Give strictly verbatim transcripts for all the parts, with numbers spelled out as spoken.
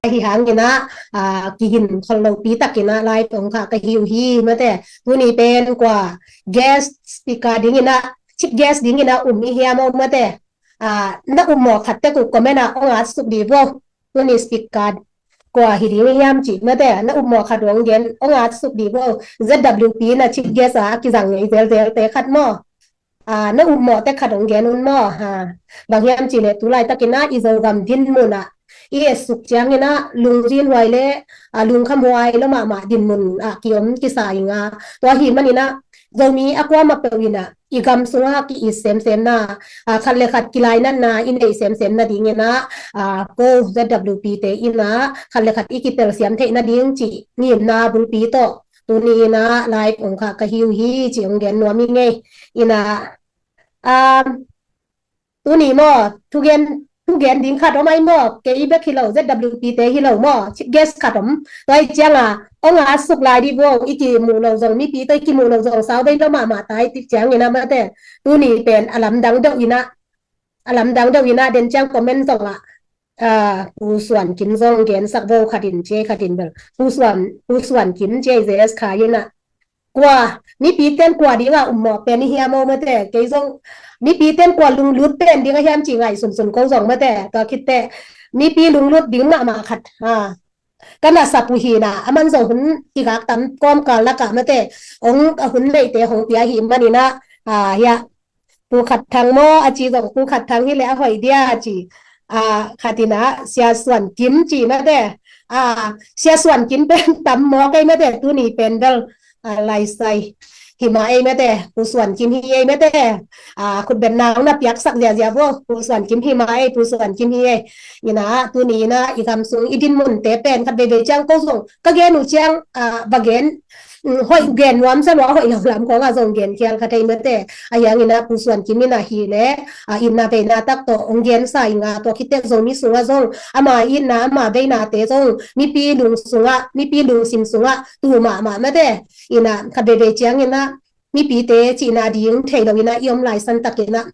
Ahi hangin ah, ah, kihin khol lopi takin ah live ong khah ka hi uh hi mate. Tuni pen kua guest speaker dingin ah, chief guest dingin ah um i hiam aw mate. Ah, na um mawk khat tek uh comment ah ong at suk di vo. Tuni speaker kua hi ding i hiam ci mate. Na um mawk khat ong gen ong at suk di vo. Z W P na chief guest ah kizang ngei zelzel te khat maw. Ah, na um mawk tek khat ong gen un maw. Ha. Bang hiam ci leh tu laitakin ah i Zogam dinmun ah i et suk ciangin ah lungzinhuai le, ah, lungkhamhuai lo mahmah dinmun ah kiom kisa ing a. Tua hi manin ah Zomi a kuamah peuh in ah i gam sungah ki-it semsemna, ah, khat le khat kilainatna i neih semsemna dingin ah, ah, ko Z W P te in ah khat le khat i kitelsiam theih nading cih ngimna bulpi tawh tuni in ah live ong khah ka hi uh hi ci ong gen nuam i ngei. In ah, um, tuni maw, thugen, thugen ding khat om ai maw, kei bek hi lo, Z W P te hi lo maw, chief guest khat om. Tua hi ciang a ong at suk lai di vo, i kimuh loh zong mipi tawh i kimuh loh zong sau bei lo mahmah ta hi, tik ciangin ah mate. Tuni pen a lamdang deuh in ah, a lamdang deuh in ah den ciang comment zong ah, ah, Pu Suan Kim zong gensak vo, khat in ci, khat in bel Pu Suan, Pu Suan Kim ci, Z S K in ah. Kua, mipi ten kua ding ah um mawk pen i hiam aw mate. Kei zong mipi ten kua lunglut pen ding a hiam ci ngaihsunsun ko zong mate. Tua khit teh mipi lunglut ding mahmah khat, ah, ka na sap uh hi in ah, aman zong hun kigak tam kawmkal lakah mate, ong a hun neihte hong pia hi manin ah, ah, hiah Pu Khat Thang maw a ci zong, Pu Khat Thang hi leh a hoih dia a ci. Ah, khat in ah Sia Suan Kim ci mate. Ah, Sia Suan Kim pen tam mawk ei mate, tuni pen bel, ah, laisai hi mah ei mate, Pu Suan Kim hi ei mate. Ah, khutbetna ong na piaksak ziazia vo, Pu Suan Kim hi mah ei, Pu Suan Kim hi ei. In ah tuni in ah i gam sung i dinmunte pen khat veivei ciang ko zong ka gen uh ciang, ah, va gen, mm, hoih gen nuam sa lua, hoih lo lam khawng ah zong gen khial kha thei mate. Ahi hangin ah Pu Suan Kim in ah hi leh, ah, itna veina tak tawh ong gensa ing a, tua khit teh Zomi sungah zong ama itna ama veinate zong mipi lung sungah, mipi lungsim sungah tu mahmah mate. In ah khat veivei ciangin ah mipite cihna ding thei lo in ah i om lai san takin ah,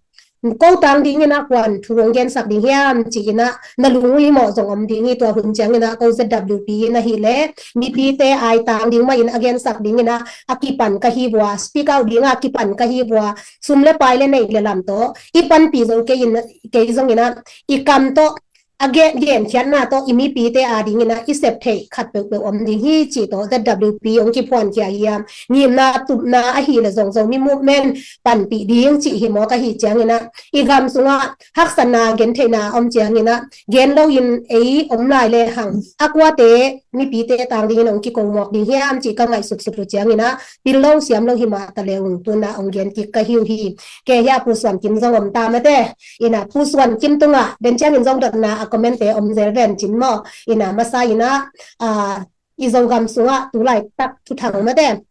ko tang dingin ah kuan thu ong gensak ding hiam ci-in ah na lung uh i mawh zong om ding hi. Tua hun ciangin ah ko Z W P in ah hi leh mipite ai tang ding mah in a gensak dingin ah a kipan ka hi vua, speak out ding ah kipan ka hi vua, sum le pai le neih le lam tawh i panpih zo kei in, kei zongin ah i kam tawh a gen, genkhiatna tawh i mipite a dingin ah i sep theih khat peuhpeuh om ding hi cih tawh Z W P ong kiphuankhia hiam, ngimna tupna ahi leh zong Zomi movement panpih ding cih hi mawk ahi ciangin ah i gam sungah haksatna gentheihna om ciangin ah gen loin ei om lai le hang a kuate mipite tang dingin ong kiko mawk ding hiam cih ka ngaihsutsut uh ciangin ah pil lo siam lo hi mah ta le ung, tu-in ah ong gen kik ka hi uh hi. Kei hiah Pu Suan Kim zong om ta mate. In ah Pu Suan Kim tungah den ciangin zong dotna a comment-te om zel ven cin maw. In ah masa in ah, ah, i Zogam sungah tu laitak thuthang mate,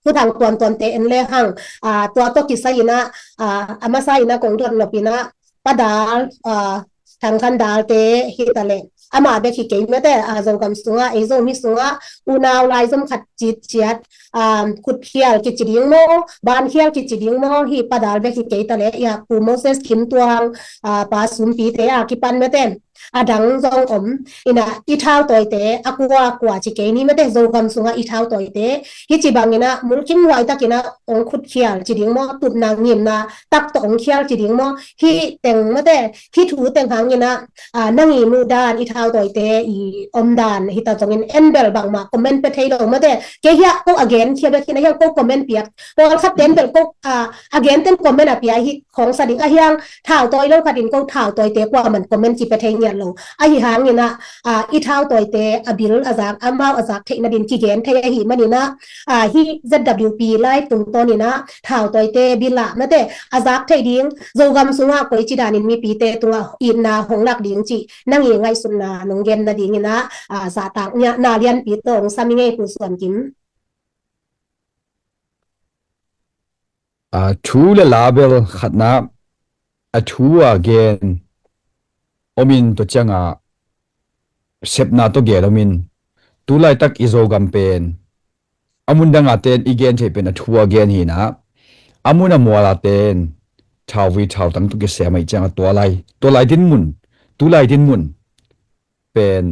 thuthang tuamtuamte en le hang, ah, tua tawh kisai in ah, ah, a masa in ah kong dot nop in ah Pa Dal, ah, Thang Khan Dal te hi ta leh, amah bek hi kei mate, ah, Zogam sungah, ei Zomi sungah unau laizom khat citciat, ah, khutkhial kici ding maw, bankhial kici ding maw, hi Pa Dal bek hi kei ta leh, hiah Pu Moses Kim Tuang, ah, Pa Sumpi te a kipan mate, a dang zong om. In ah i thautawite a kua kua ci kei ni mate, Zogam sungah i thautawite hi ci bangin ah mulkimhuai takin ah ong khutkhial ci ding maw, tupna ngimna tak tawh ong khial ci ding maw, hih teng mate, hih thu teng hangin ah, ah, nang i muh dan i thautawite i om dan hi ta zongin en bel bangmah comment pia thei lo mate. Kei hiah ko a genkhia bek hi na hiang, ko comment piak, pawlkhat ten bel ko, ah, a genten comment a pia hi khawng sa ding, ahi hang thautawi lo khat in ko thautawite kuaman comment kipia thei ngiat lo. Ahi hangin ah, ah, i thautawite a bil a zak, amau a zak theih nadin kigen thei ahi manin ah, ah, hih Z W P live tungtawnin ah thautawite bil ah mate a zak theih ding, Zogam sungah koici danin mipite tungah itna hong lak ding cih nang i ngaihsutna nong gen nadingin ah, ah, zahtakna lianpi tawh ong sam i ngei, Pu Suan Kim. A thu le la bel khatna, a thu a gen omin, tua cianga sepna tawh gen omin, tu laitak i Zogam pen a mun danga ten i gen theih pen a thu a gen hi na, a mun a muala ten thauvui thautang tawh kisem ahih cianga tua lai, tua lai dinmun, tu lai dinmun pen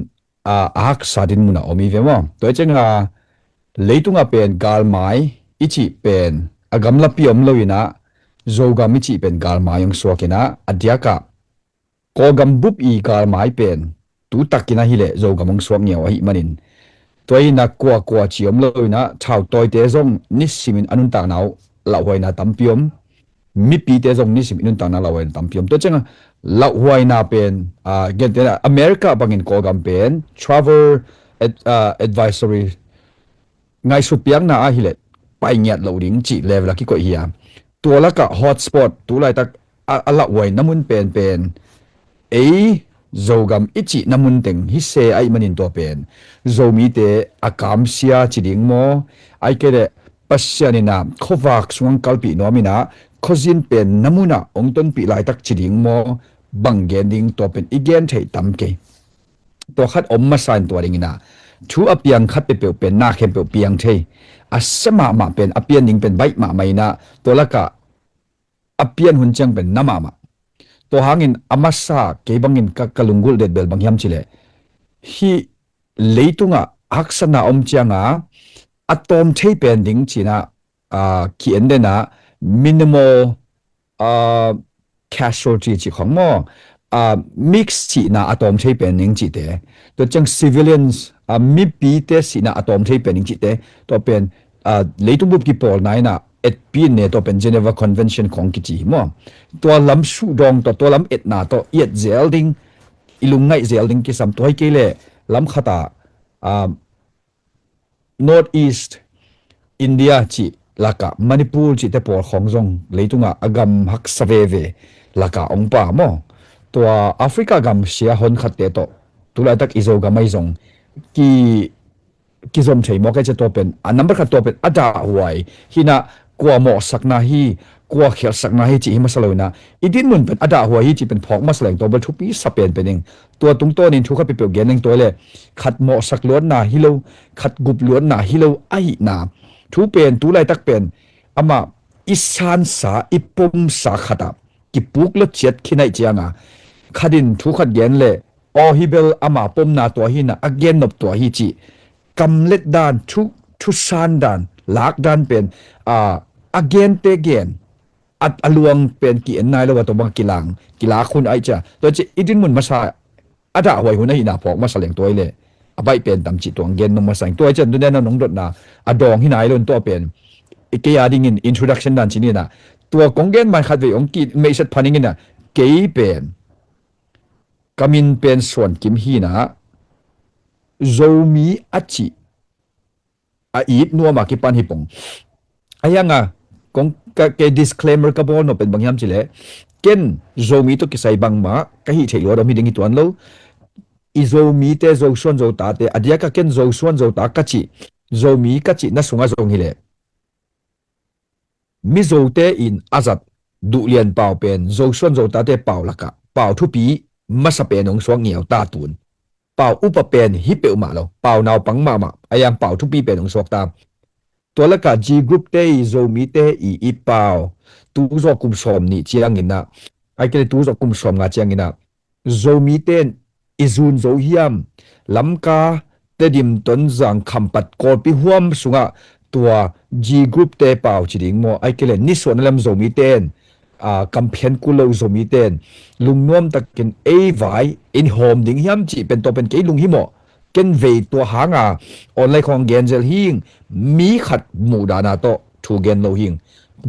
a, a haksa din munah om hi ve maw? Tua hi cianga leitungah pen galmai i cih pen a gamlapi om lo inah Zogam i cih pen galmai hong suak inah a diakah Kawlgam bup i galmai pen tu takin ahileh Zogam hong suak ngiau ahih manin tua inah kuakua ci om lo inah thautawite zong nisimin a nuntakna uh lauhuaina tampi om. Mipite zong nisim i nuntakna lauhuaina tampi om. Tua cianga lauhuaina pen a, gente America bangin Kawlgam pen travel ad, a, advisory ngaihsut piakna ahileh pai ngiat loh ding cih level a kikoih hi a, tua lakah hotspot tu laitak a, a lauhuaina mun penpen ei Zogam i cihna mun teng hi se ahih manin tua pen Zomite a kamsia ci ding maw, ahih kei leh Pasian inah khuavak sungah kalpih nuam inah khuazin pen na munah hong tonpih laitak ci ding maw, bang gen ding tua pen i gen theih tam kei. Tua khat om masa in tua ding inah thu a piang khat peuhpeuh pen na khempeuh piang thei, a sia mahmah pen a pian ding pen baih mahmah inah tua lakah a pian hun ciang pen na mahmah. Tua hangin a masa kei bangin ka, ka lunggulh det bel bang hiam cileh hih leitungah haksatna om cianga a tawm thei pen ding cinah a, ki-en denah minimal a, casualty cih khong maw, a, mix cihna a tawm thei pen ding cihte, tua ciang civilians a, mipite sihna a tawm thei pen ding cihte, tua pen a, leitung bup kipawlna inah etpi in ne tua pen Geneva Convention khong kici hi maw? Tua lam suhdawng tawh tua lam etna tawh i et zel ding, i lungngaih zel ding kisam. Tua hi kei leh lam khatah a, North East India cih lakah Manipur cihte pawl khawng zong leitungah a gam haksa veve lakah hong pa maw? Tua Africa gam sia hon khatte tawh tulaitak i Zogam ahi zong ki, kizom thei maw kei cia tua pen a number khat tua pen a dahhuai hinah kua mawhsakna hi, kua khialhsakna hi cih hi masa lo inah i dinmun pen a dahhuai hi cih pen phawk masa leng tua bel thupi sa penpen ing. Tua tungtawnin thu khat peuhpeuh gen leng tua le khat mawhsak luatna hi lo, khat gup luatna hi lo ahihna thu pen tu laitak pen amah i sansa i pomsa khatah kipuk lo ciat khin aih cianga khatin thu khat gen le aw hi bel ama pomna tua hinah a gen nop tua hi cih kamlet dan thu, thusan dan lak dan pen a, a gente gen a, a luang pen ki-en nai lo a tua bang kilang kilak hun aih cia tua ci i dinmun masa a dahhuai hun ahihna phawk masa leng tua ile a baih pen tam cih tuang gen nong masa ing tua i cian tunian a nong dotna a dawng hi nai lo in tua pen i kei a dingin introduction dan ci ninah tua kong gen man khat vei ong ki meihset phan inginah kei pen ka min pen Suan Kim hinah Zomi a cih a it nuam a kipan hi pong. A hianga kong ka, kei disclaimer ka bawl no pen bang hiam cileh ken Zomi tawh kisai bangmah ka hih theih luat om hi ding hi tuan lo. I Zomite Zosuan Zotate a diaka ken Zosuan Zota ka cih Zomi ka cih na sungah zong hileh Mizote in a zat Duhlian pau pen Zosuan Zotate pau lakah pau thupi masa pen hong suak ngiau ta tun. Pau upa pen hi peuhmah lo, pau naupang mahmah a yang pau thupi pen hong suak ta. Tua lakah G group te i Zomite i i pau tu zawh kum sawm nih cianginah ai kei le tu zawh kum sawm nga cianginah Zomite in i zun zo hiam? Lamka, Tedim, Tonzang, Khampat, Kawlpi huam sungah tua G group te pau ci ding maw? Ai kei le nisuahna lam Zomite in a, kamphian kul lo Zomite in lungnuam takin ei vai in hawm ding hiam cih pen tua pen kei lung hi maw? Ken vei tua hanga online khawng gen zel hing. Mi khat muhdahna tawh thu gen lo hing.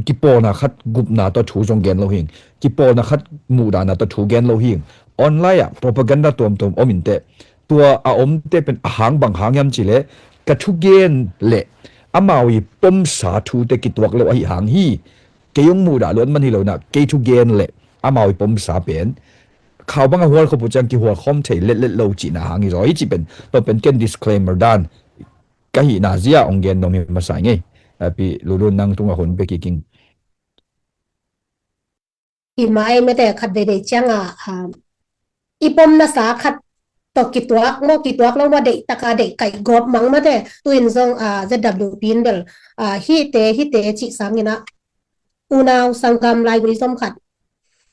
Kipawlna khat gupna tawh thu zong gen lo hing. Kipawlna khat muhdahna tawh thu gen lo hing. Online ah propaganda tuamtuam om inteh. Tua a omte pen a hang bang hang hiam cileh ka thugen le amau i pomsa thute kituak lo ahi hang hi. Kei hong muhdah luat man hi lo inah kei thugen le amau i pomsa pen khau bang a hual khop uh ciang kihual khawm thei letlet lo cihna hang hi zaw hi cih pen tua pen ken disclaimer dan ka hihna zia hong gen nuam hi masa ngei. Api lulun nang tungah hun pe kiking. Hi mai mete khat veivei cianga a, i pom nasa khat tawh kituak maw kituak lo maw deih taka deih kaih gawp mang mate tuin zong a, Z W P in bel a, hite hite cih sangin a unau sanggam laigui zom khat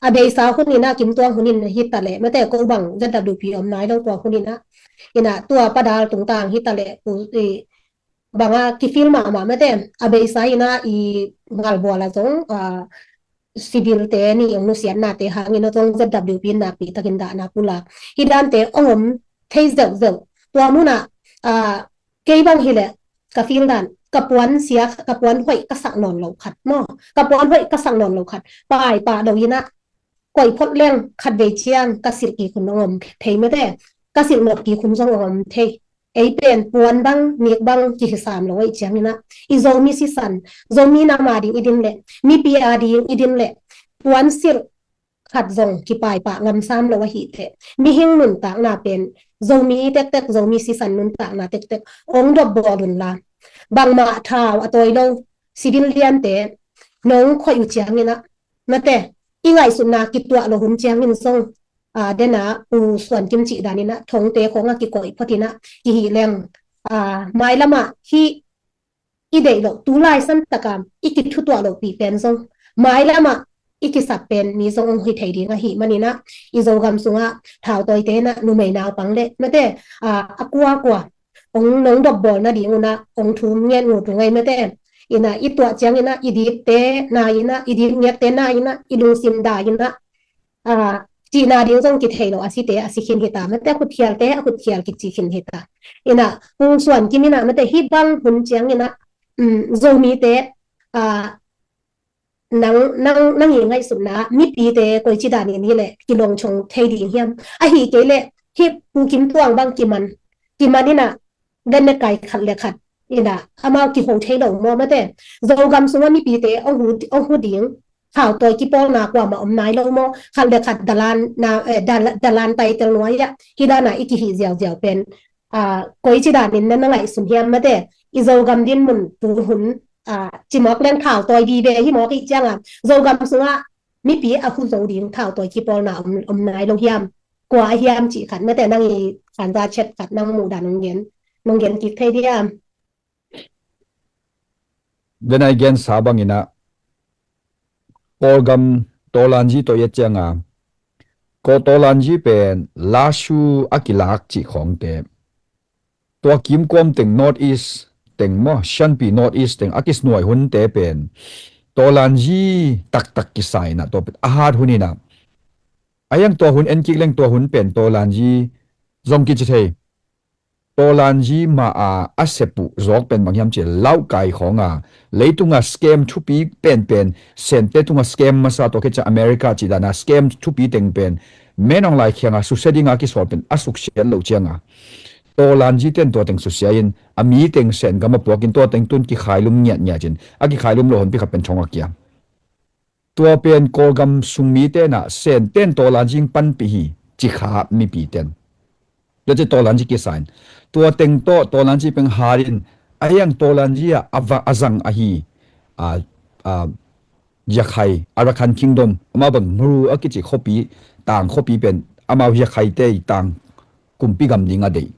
a beisa hun in ah, Kim Tuang hun in hi ta leh, mate, ko bang Z W P om nai lo tua hun in ah, in ah tua Pa Dal tungtang hi ta leh, pu, i, bang a kifil mahmah, mate, a beisa in ah i Ngalbual ah zong, a, civil te ni ong nusiatnate hangin ah zong Z W P in nakpi takin dahna pulak hi dante ong om thei zeuhzeuh. Tua mun ah, a, kei bang hi leh ka feel dan, ka puan sia, ka puan hoih ka sak nawn lo khat maw, ka puan hoih ka sak nawn lo khat, paipah lo in ah, koih phot leng khatvei ciang ka silh kik hun ong om thei, mate, ka silh nop kik hun zong ong om thei. Ei pen puan bang, nik bang kihisam lo ahih ciangin ah, i Zomi sisan, Zomi nam a ding i din leh, mipi a ding i din leh, puan silh khat zong kipaipah ngam sam lo ahih teh, mihing nuntakna pen, Zomi tektek, Zomi sisan nuntakna tektek ong dopbawl un la, bangmah thau a tawi lo civiliante nong khoih uh ciangin ah, mate, i ngaihsutna kituah lo hun ciangin zong, a, den ah, Pu Suan Kim cih dan in ah, thongte khawng ah kikoih phot in ah, kihih leng, a, mailam ah hih i deih loh, tu lai san tak a i kithutuah lohpih pen zong, mailam ah i kisap pen mi zong ong hi thei ding ahih manin ah, i Zogam sungah thautawite in ah, numei naupang leh, mate, a, a kuakua ong nong dopbawl nading un ah ong thum nget ngut uh ngai, mate. In ah i tuah ciangin ah, i dipte nai in ah, i dipngekte nai in ah, i lungsim dai in ah, a, cihna ding zong kithei lo, a site a si khin hi ta, mate, a khutkhialte a khutkhial kici khin hi ta. In ah Pu Suan Kim in ah, mate, hih bang hun ciangin ah, um, Zomite, a, nang, nang, nang i ngaihsutna mipite koici danin hi leh kilawng chong thei ding hiam? Ahih kei leh hih Pu Kim Tuang bang kiman, kiman in ah, den ne kai khat le khat in ah, amau kiho thei lo maw, mate? Zogam sungah mipite ong hu, ong hu ding thautawi kipawlna kuamah om nai lo maw? Khat le khat dalan na, eh, dal-, dalan taitel nuai ah hih dan ah i kihih ziauziau pen, a, koici danin na, na ngaihsun hiam, mate? I Zogam dinmun tu hun, a, ci mawk leng thautawi vive hi mawk ahih ciang a, Zogam sungah mipi a hu zo ding thautawi kipawlna om, om nai lo hiam? Kua a hiam cih khat, mate, nang i khanza chet khat, nang muhdan nong gen, nong gen kik thei diam? Denai gensa bangin ah, Kawlgam Tawlanji tawh i et ciang a, Kawl Tawlanji pen Lashu a kilak cih khawngte, tua kimkuam teng North East teng maw, Shanpi North East teng a kisnuai hunte pen Tawlanji taktak kisa in ah, tua pen a hat hun in ah, a hiang tua hun en kik leng tua hun pen Tawlanji zong kici thei. Tawlanji mah a a sep uh zawk pen bang hiam cih leh, Lauhkai khawng a leitung a scam thupi penpen, Sente tung a scam masa, tua khit ciang America cih dan a scam thupi teng pen Min Aung Hlaing kiang a susia ding a kisawl pen a suksiat loh ciang a, Tawlanji ten tua teng susia in, a mi teng Sen gam a puak in, tua teng tun kikhailum ngiatngiat in, a kikhailum loh hunpi khat pen thong a kia. Tua pen Kawlgam sung mite in ah, Sente in Tawlanji panpih hi ci kha mipi ten. Tua ci Tawlanji kisa in, tua teng tawh Tawlanji peng hat in, a hiang Tawlanji ah a va, a zang ahi, a, a, Yakhai, Arakan Kingdom, amau bang Mru a kici khuapi, tang khuapi pen amau Yakhaite i tang kumpi gam ding a deih.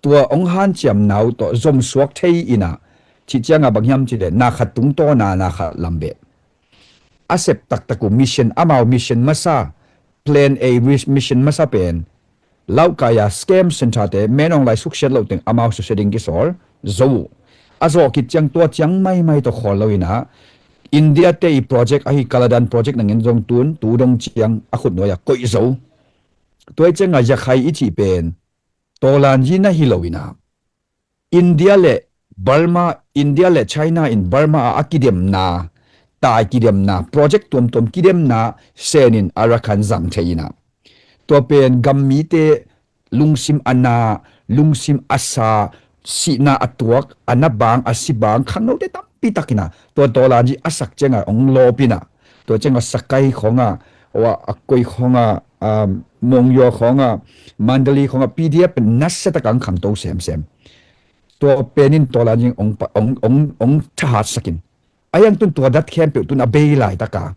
Tua hong hanciamna uh tawh zomsuak thei in ah, cih ciang a bang hiam cih leh, na khat tungtawn a na khat lam beh a sep taktak uh mission, amau mission masa, Plan A mission masa pen Lauhkai a scam centre-te Min Aung Hlaing suksiat loh teng amau susia ding kisawl zo uh. A zawh khit ciang tua ciang maimai tawh khawl lo in ah, India-te i project ahi Kaladan project nangin zong tun tu dong ciang a khutnuai ah koih zo. Tua hi ciang a Yakhai i cih pen Tawlanji na hi lo in ah, India le Burma, India le China in Burma ah a kidemna, tai kidemna, project tuamtuam kidemna Sen in Arakan zang thei in ah, tua pen gam mite lungsim a na, lungsim a sa, sihna a tuak, a na bang, a si bang, khangnote tampi tak in ah, tua Tawlanji a sak ciang a hong lawp in ah, tua ciang a Sakai khawng a, a, a koi khawng a, um, Monywa khawng a, Mandalay khawng a, P D F pen nasia tak a hong khangto semsem. Tua pen in Tawlanji hong pa, hong, hong, hong thahat sak in. A hiang tun tua dat khempeuh tun a bei laitak a,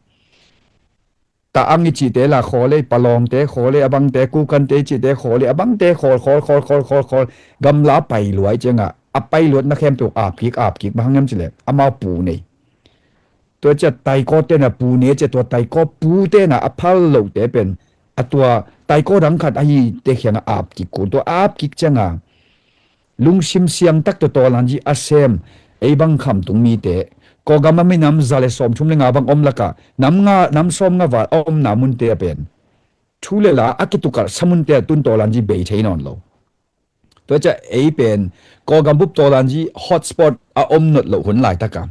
Taang i cihte la khawl ei, Palawngte khawl ei, a bangte, Kukante i cihte khawl ei, a bangte khawl, khawl, khawl, khawl, khawl, khawl, gamla a pai lua i ciang a, a pai luatna khempeuh ap kik, ap kik, bang hang hiam cih leh amau pu nei. Tua ciah taiko tena pu ne ciah tua taiko pu tena a phal lote pen a tua taiko dang khat ahi te khianga ap kik kul. Tua ap kik cianga lungsim siang tak tua tawlanji a sem ei bang khamtung mite Kawlgam a minam za le sawm thum le nga bang om laka nam nga nam sawm nga val a omna munte a pen thu le la a kitukalh sa munte a tun tawlanji bei thei nawn lo. Tua ciah ei pen Kawlgam bup tawlanji hotspot a om not loh hun laitaka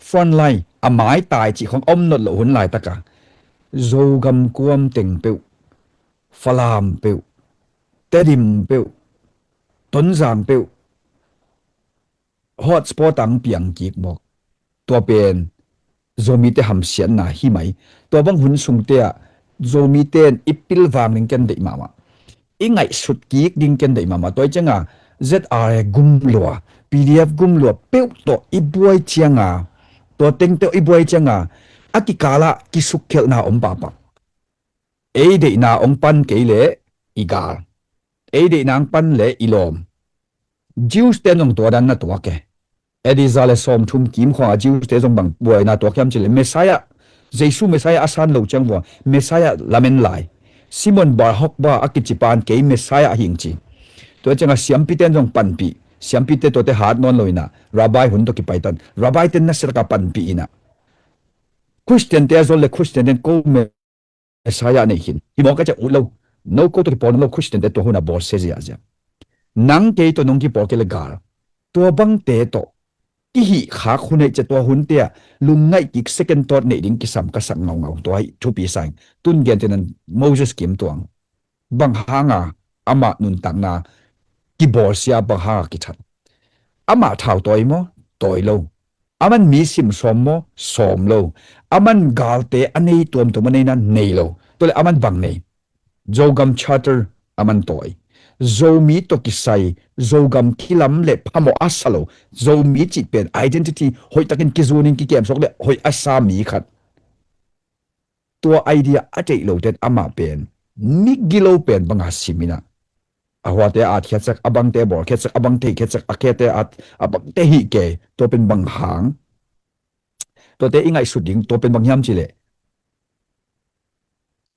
frontline a maitai cih khong om not loh hun laitaka Zogam kuam teng peuh, Falam peuh, Tedim peuh, Tonzang peuh hotspot ang piang kik mawk. Tua pen Zomite hamsiatna hi mai. Tua bang hun sungte ah Zomite in i pilvang ding ken deih mahmah, i ngaihsut kik ding ken deih mahmah. Tua i cianga Z R A gumlua, P D F gumlua peuh tawh i buai cianga, tua teng tawh i buai cianga a kikalah kisukkhelhna om pahpah. Ei deihna ong pan kei leh i gal, ei deihna ong pan leh i lawm. Jews ten zong tua dan na tuak e. A D za le sawm thum kim khuanga Jews te zong bang buaina tuak hiam cileh Messiah, Jesu Messiah a san lo ciang vua Messiah lamen lai, Simon Bar Hokba a kici pan kei Messiah a hing ci. Tua cianga siampi ten zong panpih, siampi te tuate hat nawn lo ina rabbi hun tawh kipaitan rabbi ten na silaka panpih ina Christian te a zol le Christian ten ko Messiah nei khin. Hi mawk a ciah ut lo. No ko tawh kipawl nawn lo Christian te tua huna bawlsia ziahziah. Nang kei tawh nong kipawl kei le gal. Tua bangte tawh kihih khak hun aih ciah tua hunte ah lungngaih kik second thought neih ding kisam ka sak ngaungau. Tua hi thupi saing tun gentehnan Moses kim tuang. Bang hanga amah nuntakna kibawlsia bang hanga kithat? Amah thau tawi maw? Tawi lo. Aman mi sim sawm maw? Sawm lo. Aman galte a nei tuamtuam a neina nei lo. Tuale aman bang nei? Zogam Charter aman tawi. Zomi tawh kisai Zogam kilam le phamawh a sa lo. Zomi cih pen identity hoihtakin kizunin kikem suak le hoih a sa mi khat. Tua idea a theih lote amah pen migilo pen banga siminah a huate a atkhiatsak, a bangte bawlkhiatsak, a bangte hihkhiatsak, a khete a bangte hih kei. Tua pen bang hang? Tuate i ngaihsut ding tua pen bang hiam cileh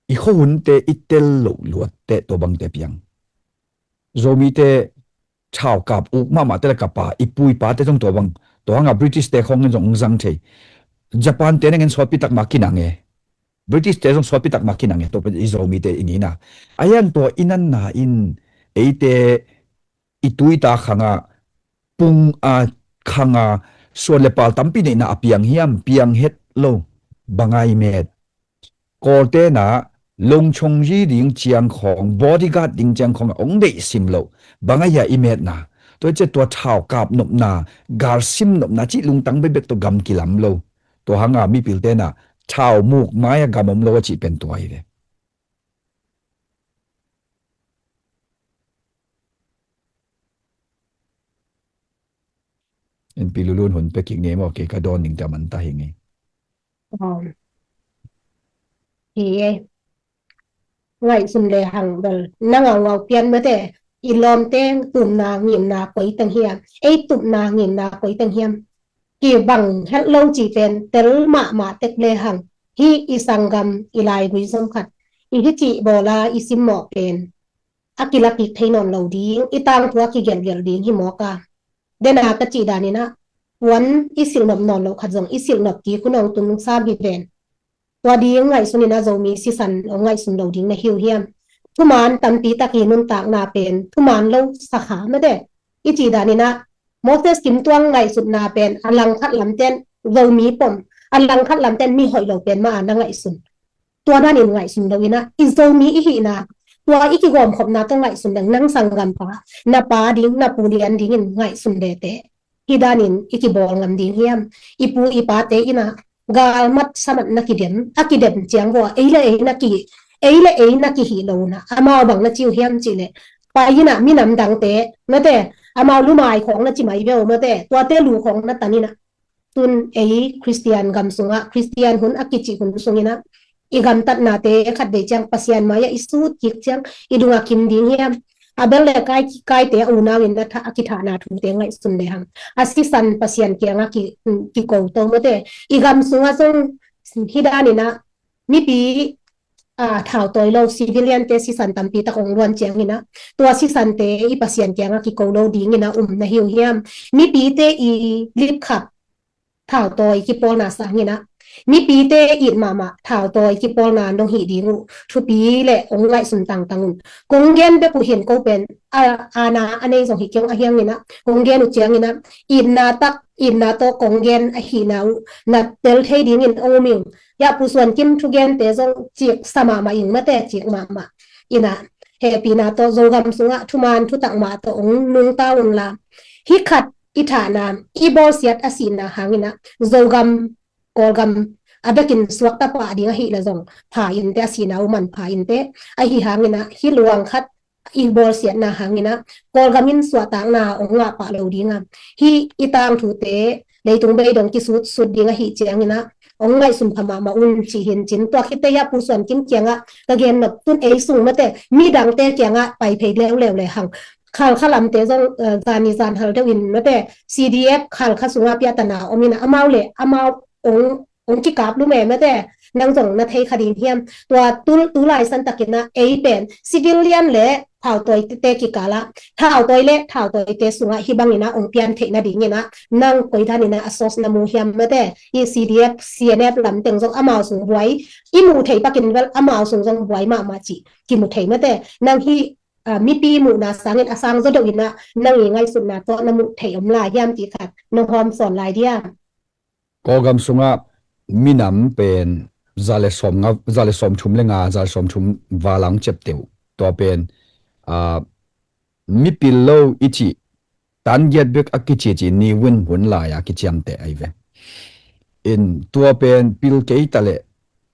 i khuahunte i tel loh luatte tua bangte piang. Zomite thaukap uk mahmahte le kapa i pu i pate zong tua bang, tua hanga British te khawngin zong ong zang thei. Japan te nangin sawtpi takma kinang e. British te zong sawtpi takma kinang e. Tua pen i Zomite i nina a hiang tua i nanna in eite i tuita khanga pung a khanga suan le pal tampi neihna a piang hiam? Piang het lo. Banga i met? Kawltena longchongzi ding ciang khawng, bodyguard ding ciang khawng a ong deih sim loh. Banga hia i metna? Tua i ciah tua thaukap nopna, galsim nopna cih lungtang bekbek tawh gam kilam lo. Tua hanga mipiltena thau muk mai-a gam om lo a cih pen tua hi ve. Inpi lulun hun pia kik ni maw, kei ka dawn ding ta man ta hi ngei. Hi e. Ngaihsun le hang bel na ngaungau pian mate. I lawmte tupna ngimna koi teng hiam? Ei tupna ngimna koi teng hiam? Kibang het lo cih pen tel mahmah tek le hang. Hi i sanggam i laigui zom khat i hi cih bawla i simmawh pen a kilakik thei nawn lo ding, i tangthu a kigelhgelh ding hi mawk a. Dena ka cih daninah puan i silhnop nawn lo khat zong i silhnop kik hun ong tung sam hi ven. Tua ding ngaihsun inah Zomi sisan ong ngaihsun lo ding na hi uh hiam? Thuman tampi tak i nuntakna pen thuman lo sakha mate. I cih daninah Moses kim tuang ngaihsutna pen a langkhat lamten Zomi pom, a langkhat lamten mi hoih lo pen mah a na ngaihsun. Tua danin ngaihsun lo inah i Zomi i hihna, tua i kigawmkhopna tawh ngaihsun leng nang sanggampa, na pa ding, na pu lian dingin ngaihsun lete. Hi danin i kibawl ngam ding hiam? I pu i pate inah galmat samat na kidem, a kidem ciang vua ei le ei na ki, ei le ei na kihih lo unah amau bang na ciu hiam cihleh pai inah minam dangte mate, amau lumai khawng na ci mai veu mate, tuate lu khawng na tan inah tun ei Khristian gam sungah Khristian hun a kicih hun sunginah i gamtatnate khatvei ciang Pasian mai-ah i sut kik ciang i dungah kim ding hiam? a bel le kai, kaite a unau in a, tha, a kithahna thute ngaihsun le hang. A sisan Pasian kiangah ki, kiko to mate. I gam sungah zong hi danin ah mipi, a, thautawi lo civilian te sisan tampi tak ong luan ciangin ah, tua sisante i Pasian kiangah kiko lo dingin ah um na hi uh hiam? Mipite i lipkhap thautawi kipawlna sangin ah, mipite it mahmah thautawi kipawlna nong hih ding uh thupi le ong ngaihsun tangtang un. Kong gen bek uh hi in, ko pen a, aana a nei zong hi kei ung, a hiangin ah kong gen uh ciangin ah, itna tak, itna tawh kong gen ahihna uh na tel thei dingin ong um ing. Hiah Pu Suan Kim thugente zong cik sa mahmah ing mate, cik mahmah. In ah hehpihna tawh Zogam sungah thuman thutak mah tawh ong nungta unla, hih khat i thahna, i bawlsiat a sihna hangin ah Zogam, Kawlgam a bekin suakta pah ding ahih leh zong pha inte, a sihna uh man pha inte. Ahi hangin ah hih luang khat i bawlsiatna hangin ah Kawlgam in suahtakna ong ngah pah lo ding a, hih i tangthute leitung beidong kisut sut ding ahih ciangin ah ong ngaihsun pha mahmah un, ci hi in cin. Tua khit teh hiah Pu Suan Kim kiangah ka gen nop, tun ei sung mate, midangte kiangah pai phei leuleu le hang. Khalkha lamte zong, eh, zani zan hal deuh in mate, C D F Khalkha sungah piahtana om in ah, amau le amau ong, ong kikap lum e mate, nang zong na thei kha ding hiam? Tua tu, tu lai san takin ah ei pen civilian le thautawi te kikal ah, thautawi le thautawi te sungah hih bangin ah ong pian theih nadingin ah nang koi danin ah a source na mu hiam mate? I C D F, C N F lam teng zong amau sung buai i muh thei pakin vel, amau sung zong buai mahmah cih kimu thei mate. Nang hih, a, mipi muhna sangin a sang zaw deuh in ah nang i ngaihsutna tawh na muh thei om lai hiam cih khat nong hawm sawn lai diam? Kawlgam sungah minam pen za le sawm nga, za le sawm thum le nga, za le sawm thum val a ong ciapteh uh. Tua pen, a, mipil lo i cih, tan giat bek a kicici ni win hun lai a kiciamteh ahi ve. In tua pen pil kei ta leh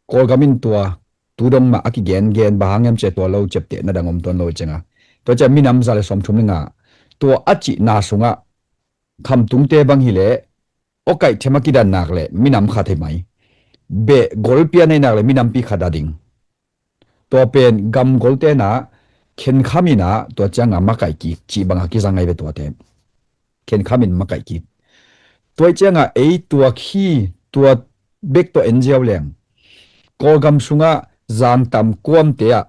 Kawlgam in tua tu dong mah a kigengen, bang hang hiam cih leh tua lo ciapteh na dang om tuan lo ciangin ah, tua ciang minam za le sawm thum le nga, tua a cihna sungah khamtungte bang hi leh, awkaih them a kidan nak leh minam khat hi mai. Beh gol pia nei nak leh minampi khat a ding. Tua pen gamgol te na khenkham in ah tua ciangin makaih kik cih bang a kizang ahi ve tuate. Khenkham in makaih kik. Tua ciangin ei tua khi, tua bek tawh en ziau leng, Kawlgam sungah zangtam kuamte ah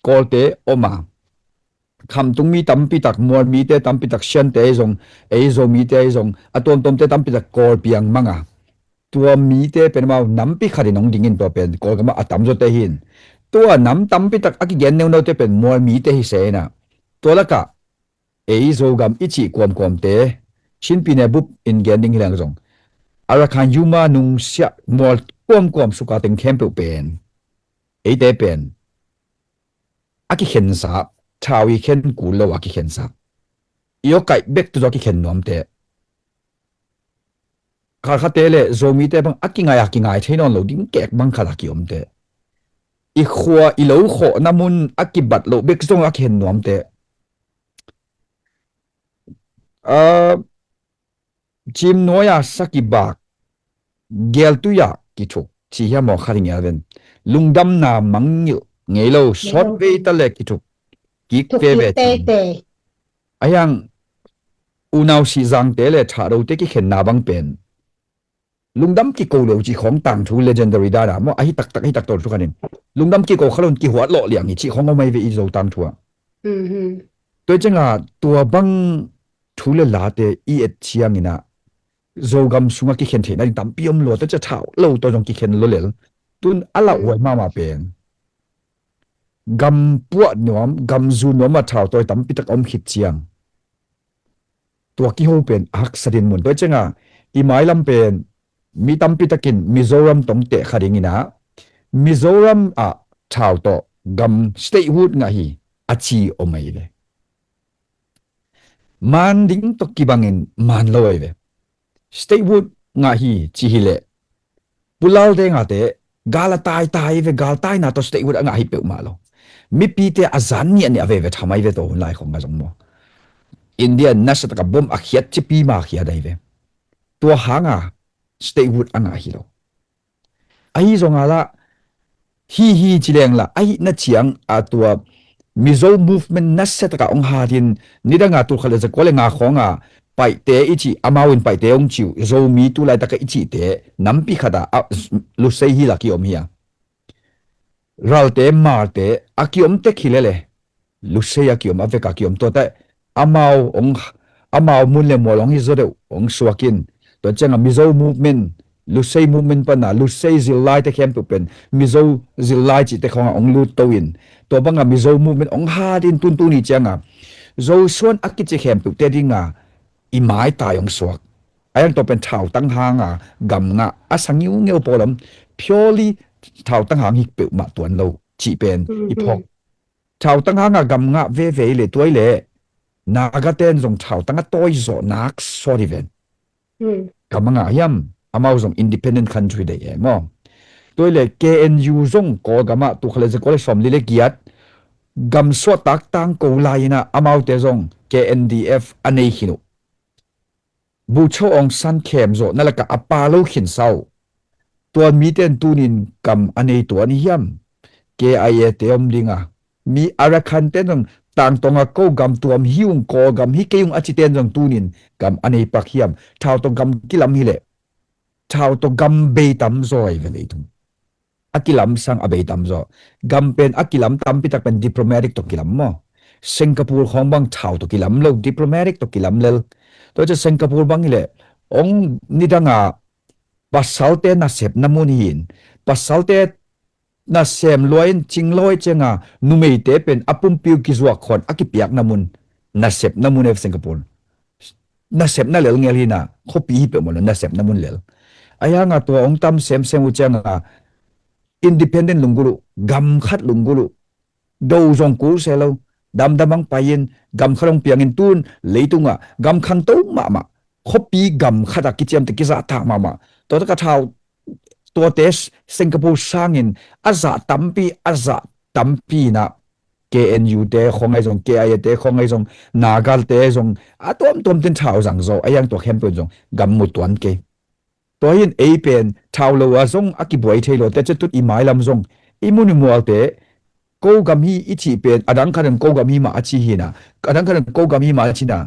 Kawlte om a, khamtung mi tampi tak, Mual mite tampi tak, Siante ahi zong, ei Zo mite ahi zong, a tuamtuamte tampi tak Kawl piang mang a, tua mite pen amau nampi khat in hong dingin tua pen Kawlgam ah a tamzawte hi in. Tua nam tampi tak a kigen neuneute pen Mual mite hi se in ah, tua lakah ei Zogam i cih kuamkuamte, Chin Pi Ne Bup in gen ding hi leng zong, Arakan Yuma nungsiah Mual kuamkuam suka teng khempeuh pen, eite pen a kikhensa, thau i khen kul lo a kikhensa, i awkaih bek tu zaw a kikhen nuamte, Khalkhate le Zomite bang a kingai a kingai thei nawn lo ding kek bang khat a kiomte, i khua i lo khawhna mun a kibat loh bek zong a kikhen nuamte, a, cimnuai a sa kibak, geltui a kithuk, ci hiam maw, khat hi ngial ven. Lungdamna mangngilh ngei lo, sawt vei ta le kithuk kik pe ve cin. A hiang unau sihzangte le thahdote kikhenna bang pen lungdam kiko lo cih khawng tangthu legendary dan a maw, ahi taktak, ahi taktak thu khat in. Lungdam kiko kha lo in kihuat lawh liang hi cih khawng om ahi ve i Zo tangthu ah. Tua ciangin tua bang thu le late i et ciangin ah Zogam sungah kikhen theihna ding tampi om lua, tua ciang thau lo tawh zong kikhen lua lel. Tun a lauhuai mahmah pen gam puah nuam, gam zu nuam a thautawi tampi tak a om khit ciang, tua kiho pen a haksa dinmun. Tua ciangin i mailam pen mi tampi takin Mizoram tawh teh kha dingin ah, Mizoram ah thau tawh gam statehood ngah hi a ci om ahi ve. Man ding tawh kibangin man lo ahi ve. Statehood ngah hi ci hi leh, Pu Lal Deng a te gal a taitai ve, galtaina tawh statehood a ngah hi peuhmah lo. Mipite a zan niahniah veve tham ahi ve, tua hun lai khawng a zong maw. India nasa taka bom a khiat cipi ma khiat ahi ve. Tua hanga statehood a ngah hi lo. Ahi zongin la, hi hi ci leng la, ahihna ciang a tua Mizo movement nasia taka hong hatin, nidanga tul khat le zakua le nga khawnga Paihte i cih, amau in Paihte hong cih uh, Zomi tu laitaka i cihte nampi khata a, Lusei hi lak hi om hi a. Ralte, Malte a kiom tek hi lele, Lusei a kiom, a veka kiom tuate, amau hong, amau mun le mual hong hi zaw deuh hong suak in. Tua cianga Mizo movement, Lusei movement pana Lusei zillaite khempeuh pen Mizo zillai cihte khawngah hong lut to in, tua banga Mizo movement hong hat in tuntuni cianga Zosuan a kici khempeuhte dinga i maitai hong suak. A yang tua pen thautang hanga gam ngah a sa ngiungeu pawl om, purely thautang hang hi peuhmah tuan lo cih pen i phawk. Thautang hanga gam ngah veve i le tuai le Nagaten zong thautang a tawi zawh nak sawt hi ven. Gam a ngah hiam, amau zong independent country dei e maw? Tuai le K N U zong Kawlgamah tul khat le zakua le sawmli le giat gam suahtak tangko lai-inah amaute zong K N D F a nei khin uh. Bogyoke Aung San khemzawhna lakah a pa lo khinsa uh. Tua mite in tunin gam a nei tuan hi hiam? K I A te om dinga, mi Arakan ten zong tangtawnga ko gam tuam hi ung, Kawlgam hi kei ung a cite in zong tunin gam a nei pak hiam? Thau tawh gam kilam hileh thau tawh gam bei tamzaw hi ve leitung. A kilamsang a bei tamzaw. Gam pen a kilam tampitak pen diplomatic tawh kilam maw? Singapore khawng bang thau tawh kilam lo, diplomatic tawh kilam lel. Tua ciah Singapore bang hileh hong nidanga pasalte nasepna mun hi in, pasalte nasem lua in cinglawi cianga numeite pen a pumpi uh kizuak khawn a kipiakna mun, nasepna mun e Singapore. Nasepna lel ngel hina, khuapi hi peuhmah lo, nasepna mun lel. A hianga tua hong tam semsem uh cianga independent lunggulh uh, gam khat lunggulh uh, do zong kul se lo, damdam ang pai-in gam khat hong piangin tun leitungah gam khangto mahmah, khuapi gam khatah kiciamteh kizahtak mahmah. Tua taka thau tuate Singapore sangin a zah tampi, a zah tampi inah K N U te khawng ahi zong, K I A te khawng ahi zong, Naga te zong a tuamtuam ten thau zang zaw, a hiang tua khempeuh zong gam mu tuan kei. Tua hin ei pen thau lo a zong a kibuai thei lo te, cetut i mailam zong i mun i mualte ko gam hi i cih pen a dang khat in ko gam hi mah a ci hina, a dang khat in ko gam hi mah a cina.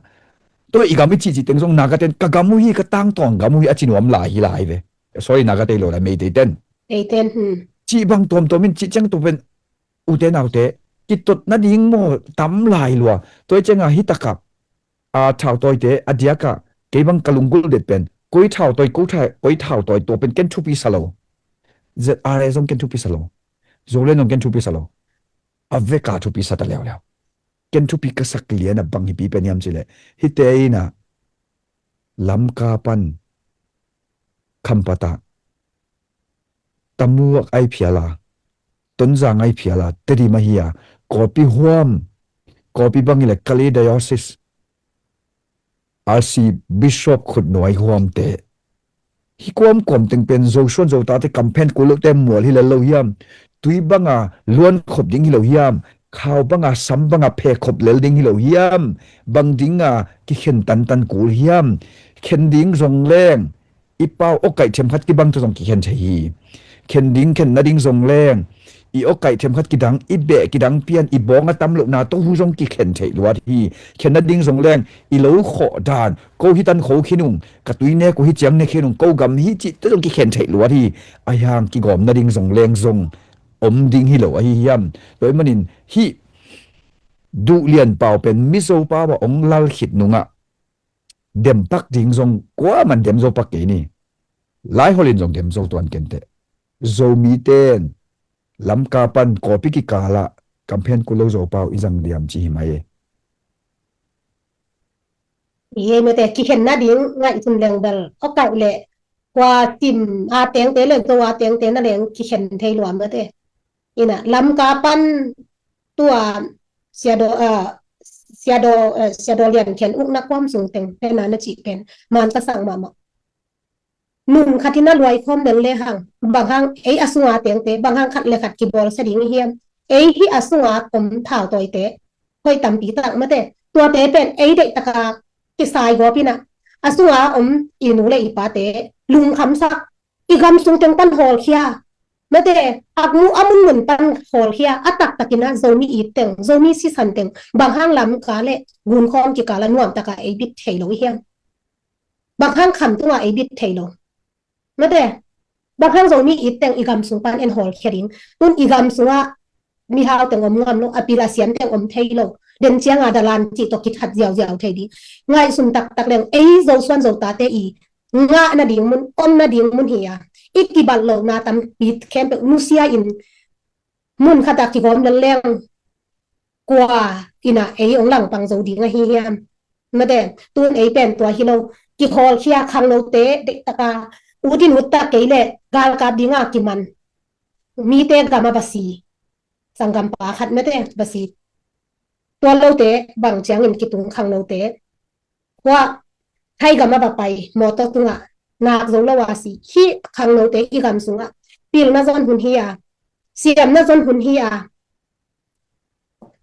Tua i gam i cih cih teng zong Naga ten ka gam uh hi, ka tangtawng gam uh hi a ci nuam lai hi lai ve. Sorry, Naga te lo lai, Meitei ten. Meitei ten, hmm. Cih bang tuamtuam in cih ciang tua pen ute naute kitot nading maw tam lai lua. Tua i cianga hi takah a thautawite a diakah kei bang ka lunggulh det pen koi thautawi, ko tha-, koi thautawi tua pen ken thupi sa lo. Z R A zong ken thupi sa lo. Zoland zong ken thupi sa lo. A veka thupi sa ta leuleu. Ken thupi ka sak lian a bang hipi pen hiam cileh, hite inah Lamka pan Khampat ah Tamuak ai phial a, Tonzang ai phial a, Tedim ahi a, Kawlpi huam, Kawlpi bang hileh Kalay Diocese, R C Bishop khutnuai huamte. Hi kuamkuam teng pen Zosuan Zotate kamphen kul lote mual hi lel lo hiam? Tui banga luan khop ding hi lo hiam? Khau banga, sam banga phe khop lel ding hi lo hiam? Bang dinga kikhen tantan kul hiam? Khen ding zong leng i pau awkaih themkhat kibang tawh zong kikhen thei hi. Khen ding, khen nading zong leng i awkaih themkhat kidang, i beh kidang pian, i bawng a tam lohna tawh hu zong kikhen theih luat hi. Khen nading zong leng i lo khawh dan, ko hi tan kho khin ung, ka tui nek uh hi ciang nek khin ung, ko gam hi cih tawh zong kikhen theih luat hi. A hiang kigawm nading zong leng zong om ding hi lo ahi hiam? Tua ahih manin hih duhlian pau pen Mizo pau ah hong lal khit nungah dempak ding zong kuaman dem zo pak kei ni. Laiholh in zong dem zo tuan kenteh. Zomite in Lamka pan Kawlpi kikalah kamphen kul lo Zopau i zang diam ci hi mai e. Hi e, mete kikhen nading ngaihsun leng bel awkaih leh kua Chin a tengte le Zo a tengte na leng kikhen thei lua mete. Inah Lamka pan tua Siadaw, ah, Siadaw, eh, Siadaw Lian Khen ukna kuam sung teng pena na cih pen man ka sang mahmah. Nung khat in a luai khawm lel lehang, bang hang ei a sunga tengte, bang hang khat le khat kibawlsia ding i hiam? Ei hih a sunga om thautawite hoih tampi tak mate. Tuate pen ei deih taka kisai gawp inah a sunga om i nu le i pate lungkhamsak, i gam sung teng pan hawlkhia, Mate, a mu a munmun pan hawlkhia a taktakin ah Zomi it teng, Zomi sisan teng, bang hang Lamka le Gunkhawm kikal a nuamtaka ei bit thei lo i hiam? Bang hang Kham tungah ei bit thei lo? Mate, bang hang Zomi it teng i gam sung pan en hawlkhia ding? Tun i gam sungah mihau teng om ngam lo, a pil a siam teng om thei lo. Den cianga dalan cih tawh kithat ziauziau thei ding. Ngaihsun taktak leng ei Zosuan Zotate i ngah nading mun, om nading mun hi a, i kibat lohna tampi khempeuh nusia in mun khatah kigawm lel leng kua in ah ei hong langpang zo ding ahi hiam? Mate, tun ei pen tua hi lo, kihawlkhia khangnote deihtaka ut in ut tak kei leh galkap dinga kiman mite gam a va si. Sanggampa khat mate va si. Tua lote bang ciangin kitung khangnote. Kua Thai gam a va pai mawtaw tungah nak zo lo a si. Hih khangnote i gam sungah pilna zon hun hi a, siamna zon hun hi a,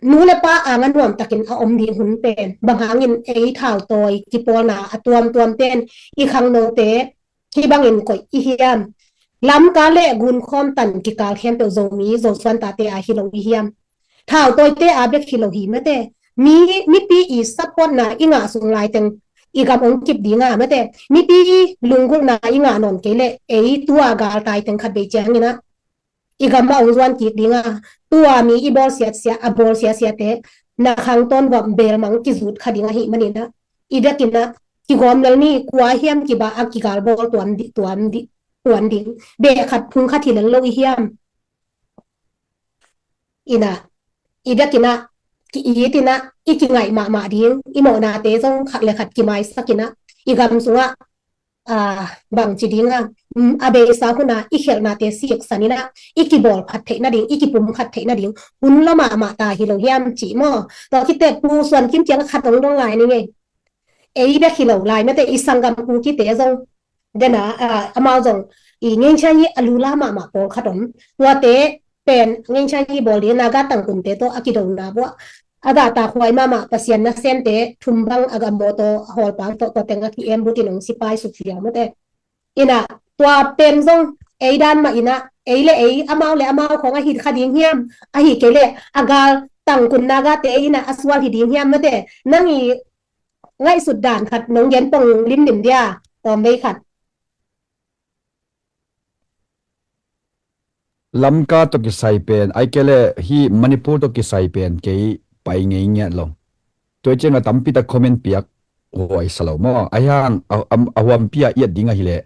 nu le pa anga nuamtakin a om ding hun pen bang hangin ei thautawi kipawlna a tuamtuam ten i khangnote hih bangin koih i hiam? Lamka le Gunkhawm tan kikal khempeuh Zomi Zosuan tate a hi lo i hiam? Thautawite a bek hi lo hi mate. Mi, mipi i supportna i ngah sung laiteng i gam ong kip dinga mate. Mipi i lunggulhna i ngah nawn kei leh ei tua galtai teng khat bei ciangin ah i gam a ong zuan kik dinga, tua mi i bawl siatsiat, a bawl siatsiate na khangtawn bam belmang kizut kha ding ahih manin ah, i biakinn ah kigawm lel ni, kua hiam kiba a kigal bawl tuam di, tuam di, tuan ding. Beh khat phung khat hi lel lo i hiam? Ina, i biakinn ah ki-it ina, i kingaih mahmah ding, i mawhnate zong khat le khat kimaisak ina, i gam sungah, a, bangci dinga, mm, a beisa huna i khelhnate siksan ina, i kibawl phat theih nading, i kipum khat theih nading hun lo mahmah ta hi lo hiam cih maw? Tua khit teh Pu Suan Kim kiang khat ong dong lai ni ngei. Ei bek hi lo lai mate, i sanggam Kukite zong dena, a, amau zong i ngeingchai i a lula mahmah pawlkhat om. Tuate pen ngeingchai i bawl ding Naga Tangkunte tawh a kidona buah. A gah takhuai mahmah Pasian nasemte thum bang a gah mawtaw a hawlpang tawh tua teng a ki-em butin ong sipai suk fiang mate. Ina, tua pen zong ei dan mah ina, ei le ei, amau le amau khawng a hi kha ding hiam? A hi kei leh a gal Tangkun Nagate ina a sual hi ding hiam mate? Nang i ngaihsut dan khat nong gen pong limlim dia, tawm vei khat. Lamka tawh kisai pen, ai kei leh hih Manipur tawh kisai pen kei pai ngei ngiat lo. Tua ciang a tampi tak comment piak huai sa lo maw? Ai hang a, a, a huampi a iat ding ahi leh,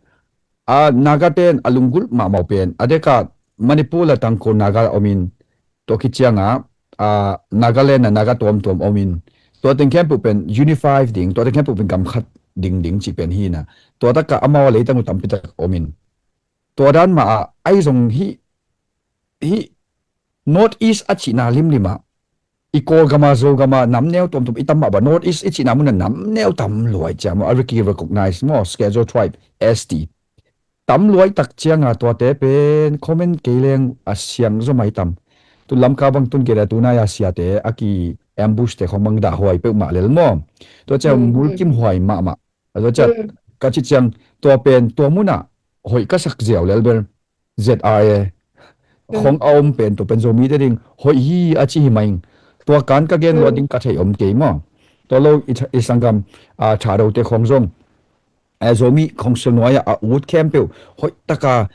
a Naga ten a lunggulh mahmah pen a deka Manipur le Tangkhul Naga om in, tua khit ciang a, a, Nagaland a Naga tuamtuam om in, tua teng khempeuh pen unify ding, tua teng khempeuh pen gam khat ding ding cih pen hi na. Tua tak a amau a leitang uh tampi tak om in, tua dan mah a, ai zong hih, hih North East a cihna limlim ah, i Kawlgam a, Zogam a, nam neu tuamtuam i tam mah ba, North East i cihna mun a nam neu tam luai cia maw, a riki recognize maw, Schedule Tribe, S T. Tam luai tak ciang a tuate pen comment kei leng a siang zaw mai tam. Tu Lamka bang tun kei le tunai a siate a ki ambush te khong bang dah huai peuhmah lel maw? Tua cia mulkim huai mahmah. A tua cia ka cih ciang tua pen tua mun ah hoih ka sak ziau lel bel Z R A khong a om pen tua pen Zomite ding hoih hi a ci hi mai ing. Tua kan ka gen luat ding ka thei om kei maw? Tua lo i tha-, i sanggam, a, Thadote khong zong, a, Zomi Council nuai ah a ut khempeuh hoih taka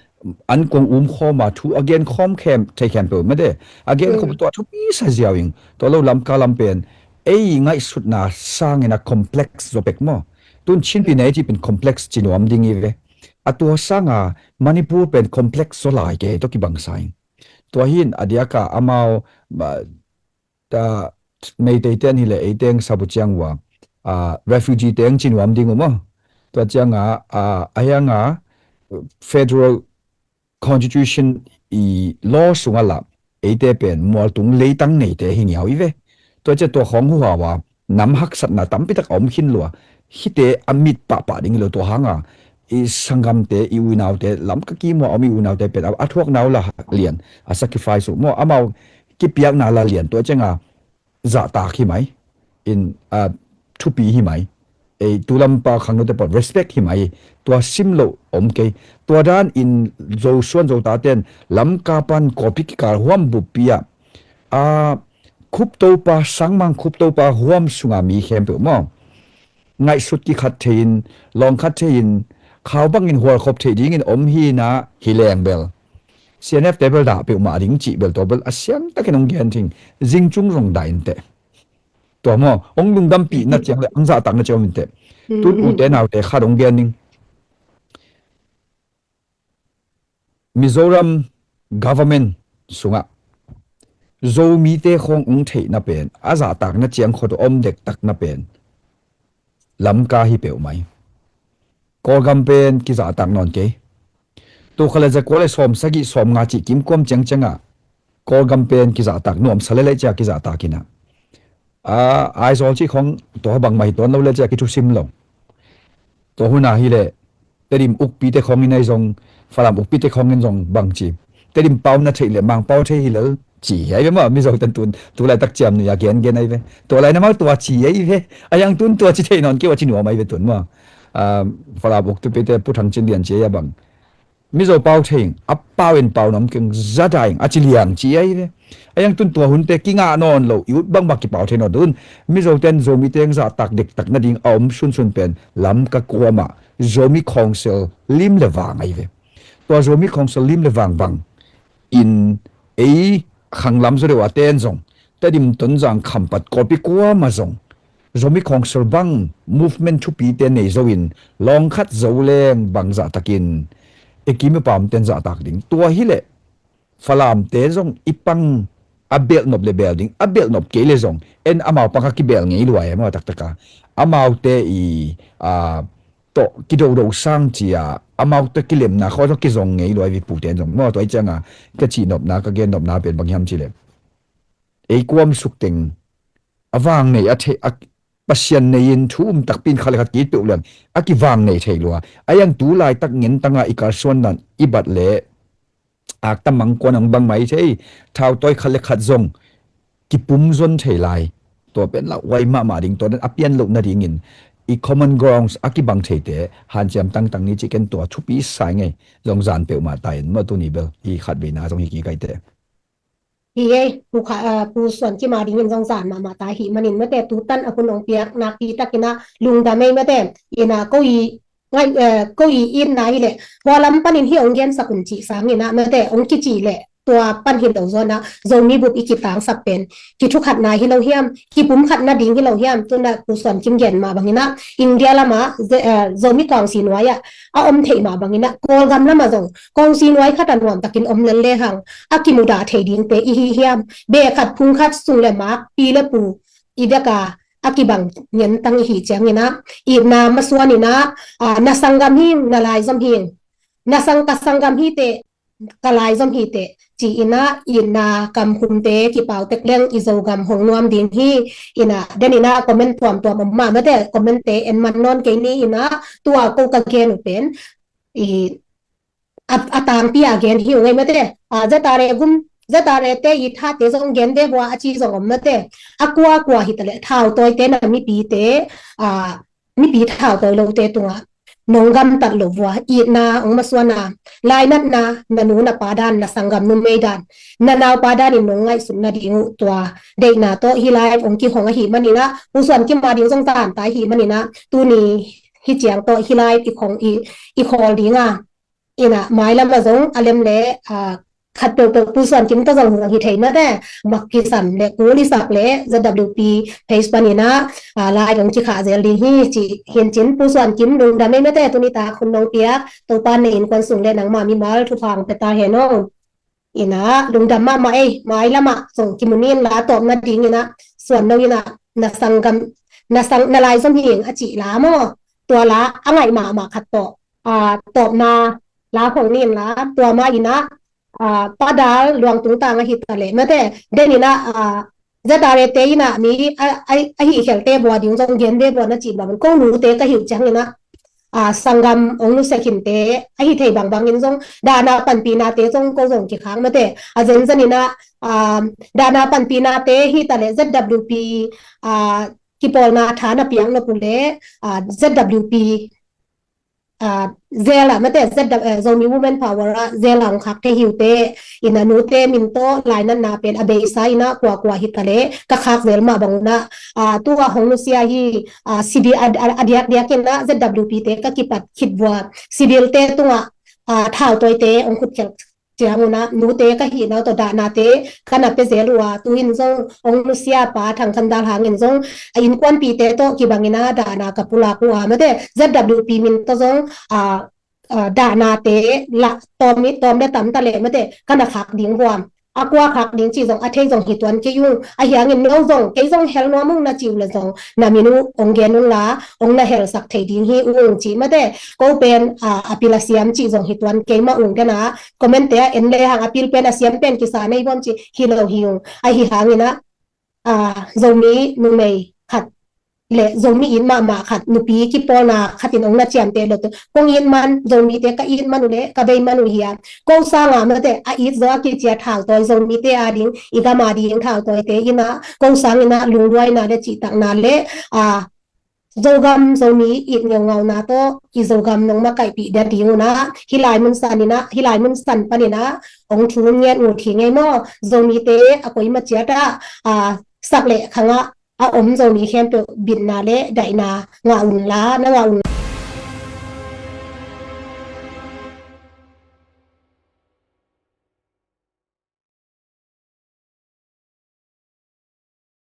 an kong um khawm a thu a gen khawm khem, thei khempeuh mate. A gen khawm tua thupi sa ziau ing. Tua lo Lamka lam pen ei ngaihsutna sangin a complex zaw pek maw? Tun Chin pi nei ci pen complex ci nuam ding i ve. A tua sanga Manipur pen complex zaw lai kei tawh kibang sa ing. Tua hin a diaka amau, ma, ta, Meitei ten hi le ei teng sabu ciang ua, a, refugee teng ci nuam ding uh maw? Tua cianga, a, a hianga federal constitution i law sunga la eite pen mualtung leitang neite hi ngiau i ve. Tua cia tua khawng huhau a nam haksatna tampi tak a om khin lua. Hite a mit pahpah ding i lo tua hanga i sanggamte, i uinaute, Lamka kimua om i uinaute pen a, a thuakna uh la lian, a sacrifice uh maw, amau kipiakna la lian tua cianga zahtak hi mai in, a, thupi hi mai. ei, tulampa khangnote pawl respect hi mai. Tua sim loh om kei. Tua dan in Zo suan Zo taten Lamka pan Kawlpi kikal huam buppi ah, a, Khuptopa, Sangmang Khuptopa huam sunga mi khempeuh maw, ngaihsut kikhat thei-in, lawngkhat thei-in, khau bangin hualkhop theih dingin om hi na hi leng bel, C N F te bel dah peuhmah ding cih bel tua bel a siangtakin hong gen thing. Zingcung zong dah inteh. Tua maw, hong lungdampihna ciang le hong zahtakna ciang om inteh. Tun ute naute khat hong gen ning. Mizoram government sungah Zomite khawng hong theihna pen, a zahtakna ciang khawng om dektakna pen Lamka hi peuhmah hi. Kawlgam pen kizahtak nawn kei. Tul khat le za kua le sawm sagih sawm nga cih kimkuam ciangciangah Kawlgam pen kizahtak nuamsa lel e cia kizahtak inah, a, Aizawl cih khawng tua bangmah hi tuan lo le cia kithusim lo. Tua hun ah hileh Tedim ukpite khawng in ahi zong, Falam ukpite khawng in zong bangci, Tedim pau na theih leh Mangpau thei hi lel ci hi ai ve maw. Mizo ten tun tu laitak ciamnuih a gengen ai ve. Tua lai namau tua ci ai ve. A yang tun tua ci thei nawn kei uh a ci nuam ai ve tun maw. A, Falam ukpite Pu Thang Cin Lian ci ai a bang, Mizo pau thei ing, a pau in pau na om keng, za dah ing a ci liang ci ai ve. A yang tun tua hunte kingah nawn lo, i ut bangbang kipau thei nawn tun. Mizo ten Zomite hong zahtak dektak nading a om sunsun pen Lamka kuamah Zomi Council lim le vang ai ve. Tua Zomi Council lim le vang bang in ei khanglam zaw deuh a ten zong, Tedim, Tonzang, Khampat, Kawlpi kuamah zong Zomi Council bang movement thupite nei zo in, lawngkhat zo leng bang zahtakin, e, kim i pamten zahtak ding. Tua hileh Falamte zong i pang a belhnop le bel ding, a belhnop kei le zong en amau pang a kibel ngei lua e maw, taktak a. Amaute i, a, tawh kidodo sang cia, amaute kilemna khawng tawh kizong ngei lua e, i puten zong maw. Tua i cianga ka cihnopna, ka gennopna pen bang hiam cileh, ei kuam sukteng a vang nei a thei, a, Pasian nei in thu um takpi in khat le khat ki-it peuh leng a kivang nei thei lua. A yang tu laitak ngentanga i kalsuan dan i bat le akta mangkuan ang bangmah i thei, thautawi khat le khat zong kipum zon thei lai. Tua pen lauhuai mahmah ding, tua dan a pian loh nadingin i common grounds a kibang theite hanciam tangtang ni cih ken tua thupi sa ing ei. Zong zan peuhmah ta in maw, tuni bel i khatveina zong hi kik ai teh. Hi ei, Pu Kha, a, Pu Suan Kim a dingin zong zan mahmah ta hi manin mate, tutan a hun ong piak nakpi takin a lungdam ei mate. Ina ko i ngai, eh, ko i itna hileh hua lam panin hi ong gensak un cih sangin a mate, ong kicih leh tua pan hi lo zaw in a, Zomi bup i kitangsak pen kithukhatna hi lo hiam, kipumkhatna ding hi lo hiam? Tuna Pu Suan Kim gen mah bangin a, India lamah ze-, eh, Zomi Kawngsi nuai ah a om theih mah bangin a, Kawlgam lamah zong Kawngsi nuai khat a nuamtakin om lel lehang a kimudah thei dingte i hi hiam? Beh khat phung khat sung le mak, pi le pu i vek a, a kibang ngentang i hih ciangin a, itna masuan in a, a, na sanggam hi ing, na laizom hi ing, na sang, ka sanggam hi teh, ka laizom hi teh ci-in a, itna kamkhumte kipau tek leng i Zogam hong nuam ding hi. Ina, den in a comment tuamtuam om mah mate, commentte en man nawn kei ni. Ina, tua ko ka gen uh pen i, a, a tangpi a gen hi uh ngei mate. A, Z R A gum, Z R A te i thate zong gen ve vua a ci zong om mate. A kuakua hi taleh thautawite na mipite, a, mipi thautawi lote tungah nong gamtat loh vua, itna ong masuan a, lainatna, na nu na pa dan, na sanggam numei dan, na naupa dan in nong ngaihsut nading uh tua deihna tawh hih lai ong kihong ahih manin a, Pu Suan Kim a ding zong zan ta ahih manin a, tuni hih ciang tawh hih lai i khong i, i khawl ding a. Ina, mailam ah zong a lem le, a, khat peuhpeuh Pu Suan Kim tawh zong zong hi thei mate, mak kisam le kul i sak le Z W P page panin a, a, lai ong kikhah zel ding hi ci hi in cin, Pu Suan Kim lungdam ei mate, tuni tak hun nong piak Topa na innkuan sung le nangmah mimal thupha ong pia ta hen aw. Ina, lungdam mahmah ei, mailam ah zong kimu ni in la, tawpna dingin a, Suan no in a, na sanggam, na sang, na laizom hi ing a cih la maw, tua la a ngaih mahmah khat tawh, a, tawpna la khong ni in la, tua mah in a, a, Pa Dal Luang Tung Tang ahi taleh mate, den in a, a, Z R A te in a mi a, a, a hih khelte vua ding zong gen ve vua na cih bangin, ko nute ka hi uh ciangin a, a, sanggam ong nusia khinte ahi thei bangbangin zong dahna panpinate zong ko zong kikhak mate. A zenzen in a, a, dahna panpinate hi taleh Z W P, a, kipawlna tha na piak nop uh leh, ah, Z W P, ah, zel ah mate, Z W, eh, Zomi Women Power ah zel ah hong khak thei hi uh teh, in a nute min tawh lainatna pen a beisa in a kuakua hi ta leh ka khak zel mah bang un a, ah, tu a hong nusia hi, ah, civil a, a, a diakdiak in a Z W P te ka kipat khit vua, civil te tungah, ah, thautawite hong khutkhelh ciang un a, nute ka hihna uh tawh dahnate ka na pia zel uh a, tu in zong hong nusia pa Thang Khan Dal Hang in zong a innkuanpihte tawh kibang in a dahna ka pulak uh a, mate Z W P min tawh zong, ah, ah, dahnate lah tawm i, tawm le tam ta leh mate ka na khak ding huam. A kua khak ding cih zong a thei zong hi tuan kei ung. Ahi hangin no zong, kei zong hel nuam ung na cih uh leh zong na min uh hong gen un la, hong na helsak thei ding hi ung ci mate. Ko pen, ah, a pil a siam cih zong hi tuan kei mah ung den a, comment te ah en le hang a pil pen a siam pen kisa nei bawm cih hi lo hi ung. Ahi hangin a, ah, Zomi numei khat le Zomi it mahmah khat, nupi kipawlna khat in hong na ciamteh lo teh, kong it man, Zomite ka it man uh leh ka bei man uh hi a, ko sanga mate a it zaw a kiciat thautawi, Zomite a ding, i gam a ding thautawite in a, ko sang in a lungduaina le cihtakna le, ah, Zogam Zomi it ngeungauna tawh i Zogam nong makaihpih dia ding un a, hih lai mun san in a, hih lai mun san pan in a hong thu ngen uh hi ngei maw? Zomite a koima ciat ah, ah, sak le khang ah a om Zomi khempeuh bitna le daihna ngah un la, na ngah un.